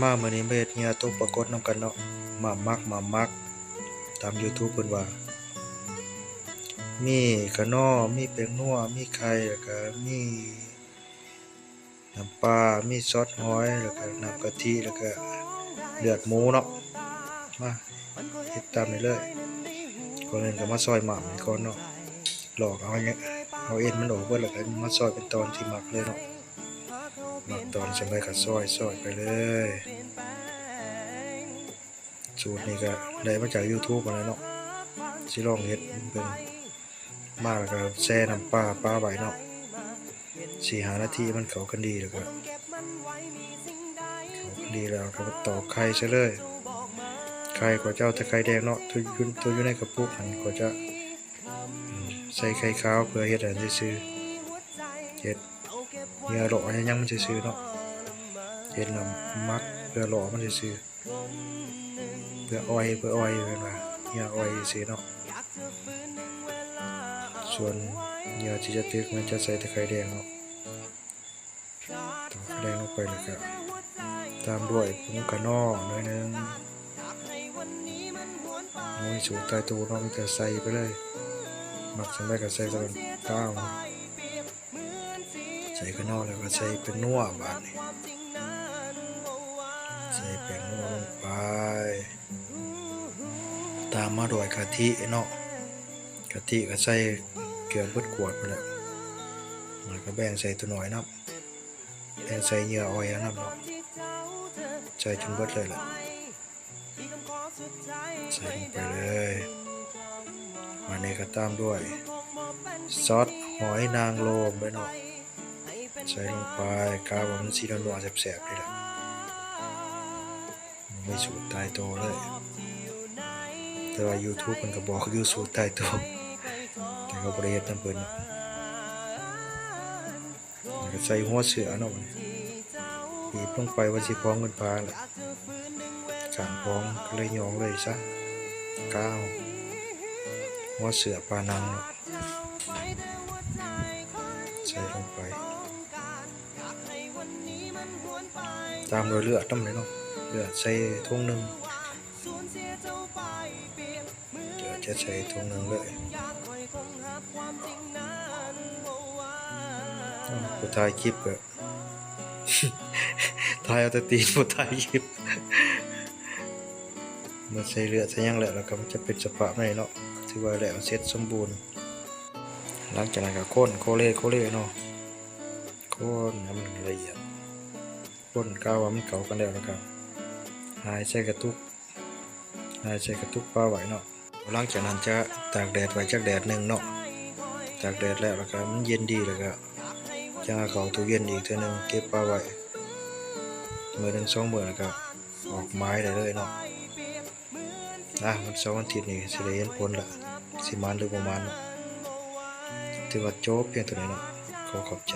ມາໆ ມື້ນີ້ມາເຮັດເຫຍື່ອຕົກປາກົດນຳກັນເນາະ ໝ່າມມັກ ໝ່າມມັກ ຕາມຢູທູບເພິ່ນວ່າ ມີຂະໜໍ່ ມີແປ້ງນົວ ມີໄຂ່ ແລ້ວກະມີນ້ຳປາ ມີຊອດຫອຍ ແລ້ວກະນ້ຳກະທິ ແລ້ວກະເລືອດໝູເນາະ ມາ ເຮັດຕາມນີ້ເລີຍ ກ່ອນອື່ນກໍມາຊອຍໝ່າມກ່ອນເນາະ ຫຼອກເອົາ ເອົາເອັນມັນອອກເບິດ ແລ້ວກໍມາຊອຍເປັນຕອນທີ່ມັກເລີຍເນາະ ມັກຕອນສ່ຳໃດກໍຊອຍ ຊອຍໄປເລີຍ ສູດນີ້ກໍໄດ້ມາຈາກຢູທູບຫັ້ນແຫຼະເນາະ ຊິລອງເຮັດເບິ່ງ ມາແລ້ວກໍແຊ່ນ້ຳປາປະໄວ້ເນາະ ສີ່ຫ້ານາທີມັນເຂົ້າກັນດີແລ້ວກໍ ເຂົ້າກັນດີແລ້ວກໍຕອກໄຂ່ໃສ່ເລີຍ ໄຂ່ກໍຈະເອົາແຕ່ໄຂ່ແດງເນາະ ໂຕຢູ່ ໂຕຢູ່ໃນກະປຸກຫັ້ນກໍຈະ ອືມ ໃສ່ໄຂ່ຂາວເພື່ອເຮັດອັນນັ້ນຊື່ໆ ເຮັດເຫຍື່ອຫຼໍ່ເຫຍື່ອຫຍັງມັນຊື່ໆເນາະ ເຮັດນ້ຳໝັກເພື່ອຫຼໍ່ມັນຊື່ໆ ເພື່ອອອຍ ເພື່ອອອຍ ເພິ່ນວ່າເຫຍື່ອອອຍຊື່ເນາະ ສ່ວນເຫຍື່ອທີ່ຈະຕຶກມັນຈະໃສ່ແຕ່ໄຂ່ແດງເນາະ ຕອກໄຂ່ແດງລົງໄປ ແລ້ວກະຕາມດ້ວຍຜົງຂະໜໍ່ໜ້ອຍໜຶ່ງ ມີສູດຕາຍໂຕເນາະ ມີແຕ່ໃສ່ໄປເລີຍ ມັກສ່ຳໃດກໍໃສ່ສ່ຳນັ້ນ ຕາມ ໃສ່ຂະໜໍ່ແລ້ວກໍໃສ່ແປ້ງນົວ ບາດນີ້ໃສ່ແປ້ງນົວລົງໄປ ຕາມມາດ້ວຍກະທິເນາະ ກະທິກໍໃສ່ເກືອບເບິດຂວດພຸ້ນແຫຼະ ແລ້ວກໍແບ່ງໃສ່ໂຕນ້ອຍນຳ ແບ່ງໃສ່ເຫຍື່ອອອຍນຳເນາະ ໃສ່ຈົນເບິດເລີຍແຫຼະ ໃສ່ລົງໄປເລີຍ ບາດນີ້ກໍຕາມດ້ວຍຊອດຫອຍນາງລົມເດ້ເນາະ ໃສ່ລົງໄປ ກະວ່າມັນຊິນົວໆ ແຊບໆ ນີ້ແຫຼະ ມີສູດຕາຍໂຕເລີຍ ແຕ່ວ່າຢູທູບເພິ່ນກໍບອກຢູ່ສູດຕາຍໂຕ ແຕ່ກໍບໍ່ໄດ້ເຮັດນຳເພິ່ນເນາະ ແລ້ວກໍໃສ່ຫົວເສືອເນາະ ບາດນີ້ ບີບລົງໄປວ່າຊິພອງເປັນປາແຫຼະ ຂ້າງພອງກໍເລີຍຫຍ້ອງເລີຍຊະ ກາວ ຫົວເສືອປາໜັງເນາະ ໃສ່ລົງໄປ ຕາມດ້ວຍເລືອດນຳເລີຍເນາະ ເລືອດໃສ່ຖົງໜຶ່ງ ເລືອດຈະໃສ່ຖົງໜຶ່ງເລີຍ ຜູ້ຖ່າຍຄລິບກໍ ຖ່າຍເອົາແຕ່ຕີນຜູ້ຖ່າຍຄລິບ ເມື່ອໃສ່ເລືອດໃສ່ຫຍັງແລ້ວ ແລ້ວກໍມັນຈະເປັນສະພາບນີ້ເນາະ ຖືວ່າແລ້ວເສັດສົມບູນ ຫຼັງຈາກນັ້ນກໍຄົນໂຄເລໂຄເລເນາະ ຄົນໃຫ້ມັນລະອຽດ ຄົນກະວ່າມັນເຂົ້າກັນແລ້ວ ແລ້ວກໍຫາຍໃສ່ກະຕຸກ ຫາຍໃສ່ກະຕຸກປະໄວ້ເນາະ ຫຼັງຈາກນັ້ນຈະຕາກແດດໄວ້ຈັກແດດໜຶ່ງເນາະ ຕາກແດດແລ້ວ ແລ້ວກໍມັນເຢັນດີ ແລ້ວກໍຈັ່ງເອົາເຂົ້າຕູ້ເຢັນອີກເທື່ອໜຶ່ງ ເກັບປະໄວ້ມື້ໜຶ່ງສອງມື້ ແລ້ວກໍອອກໝາຍໄດ້ເລີຍເນາະ ອາ ວັນເສົາວັນອາທິດນີ້ຊິໄດ້ເຫັນຜົນລະ ຊິໝານຫຼືບໍ່ໝານເນາະ ຖືວ່າຈົບພຽງເທົ່ານີ້ເນາະ ຂໍຂອບໃຈ.